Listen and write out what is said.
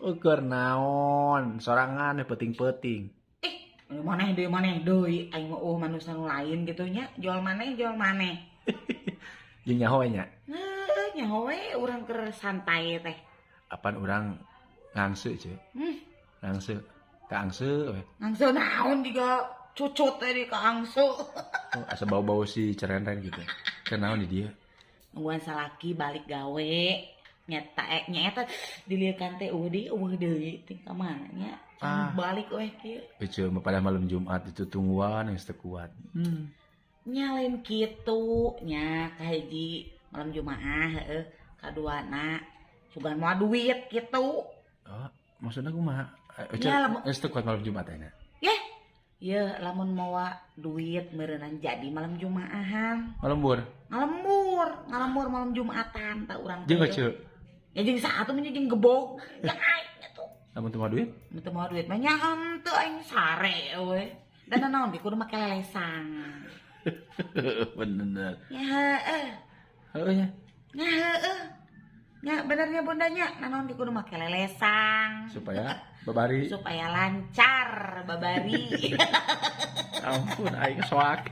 Ukur naon, sorangan peuting-peuting. Eh, maneh deui, maneh deui, aing mah euweuh manusia nu lain gitu nya, jual maneh, jual maneh. Jeung nyaho nya. Heuh, nyaho we urang keur santai teh. Apan urang ngangse, Ce. Ngangse. Kaangse we. Ngangse naon, juga cucut tadi kaangse. Oh, asa bau-bau si cerenren gitu. Keur naon di dieu? Nungguan salaki balik gawe. Nyata eh nyata dilieukan teh euweuh deui, euweuh deui, teh ka mana nya? Ah. Balik weh kieu. Ece mah pada malam Jumat itu tungguan geus teu kuat. Nya lain kitu nya, kahiji malam Jumaah, heueuh, kaduana sugan moal duit gitu. Oh, maksudnya kumaha? Ece Ya, geus teu kuat malam Jumat ayeuna. Yeh, ye lamun mawa duit meureunan jadi malam Jumaahan. Ngalembur. Ngalembur, ngalembur malam Jumatan tak urang teh. Jeung Ece. Ya jeung saha atuh, jeung gebog. Jeung aing atuh. Lamun teu mawa duit? Mun teu mawa duit mah nya henteu, aing sare we. Dan naon di kudu make lelesang. Bener. Ya heueuh. Heueuh nya. Ya heueuh. Ya benernya bundanya, naon di kudu make lelesang. Supaya babari. Supaya lancar babari. Ampun aing soak.